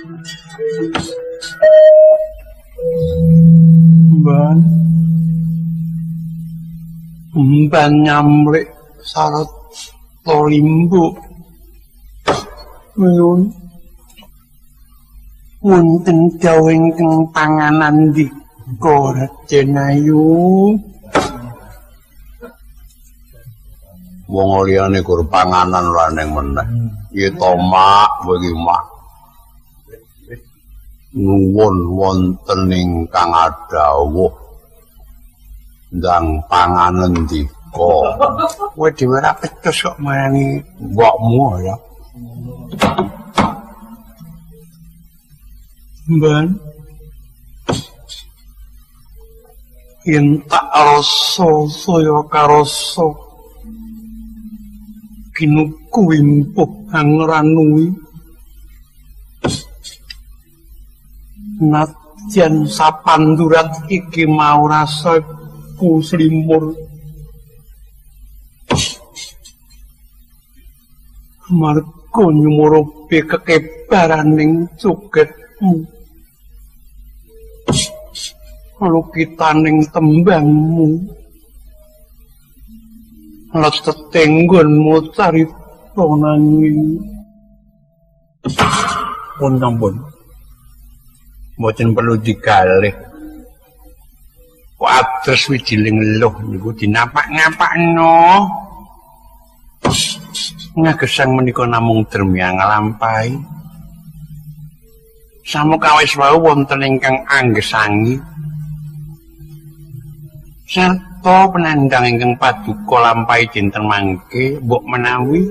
Ban Mban nyamlik sarta limbuk. Nyuwun wonten dawuh ingkang panganandika Raden Ayu. Wong liyane gur panganan ora ning meneh. Iki to mak, kowe iki mak. Nuwun wonten ingkang adhawuh ndang panganendika. Kowe dhewe ora pecus kok marani mbokmu ya. Mban yen tak rasa saya karasa kinuku wimpuh angranui nadyan sapandurat iki mau rasaku slimur marga nyumurupi kekebaraning jogetmu lukitaning tembangmu letete nggonmu carita nanging pun sampun mboten perlu digalih. Kok adres wijiling luh niku dinapak-napakno. Ngagesang menika namung dermya nglampahi. Samukawis wau wonten ingkang anggesangi sarta penandang ingkang paduka lampahi dinten mangke mbok menawi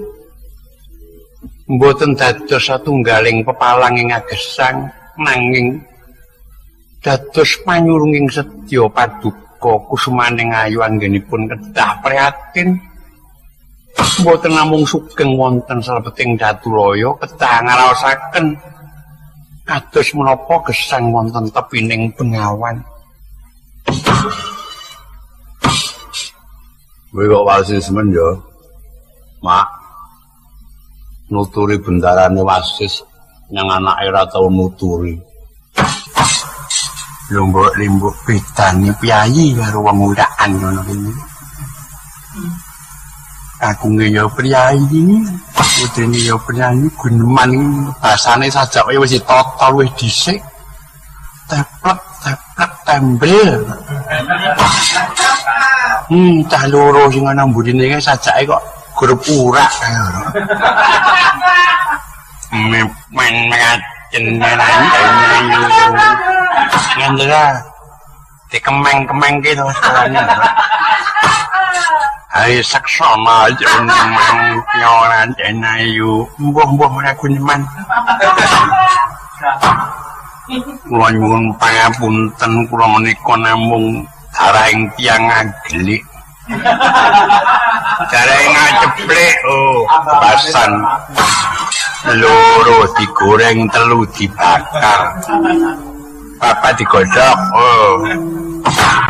mboten dados satunggaling pepalang ing agesang nanging dados panyurunging sedya paduka kusumaning ayu anggenipun kedah prihatin mboten namung sugeng wonten salebeting Datulaya kedah ngraosaken kados menapa gesang wonten tepining bengawan. Kowe kok wasis men ya, Mak. Nuturi bendarane wasis nyang anake ora tau nuturi. Lho mbok limbuk bedane piyayi karo wong urakan ngono kuwi. Kakunge ya priyayi, putrine ya priyayi, guneman basane sajak kaya wis ditata wis dhisik. Teplek teplek tembel. Cah loro sing ana mburine kae sajake kok grup urak kae ora. Men ngajen ngandra dikemeng-kemengke to sekolahnya. Hai saksama jeneng nyoran ayu mbuh-mbuh ora guneman. Kula nyuwun pangapunten kula menika namung darahing tiyang agelik. Darahing ngaceplek oh basan. Loro digoreng, telu dibakar. Papat digodhog. Oh.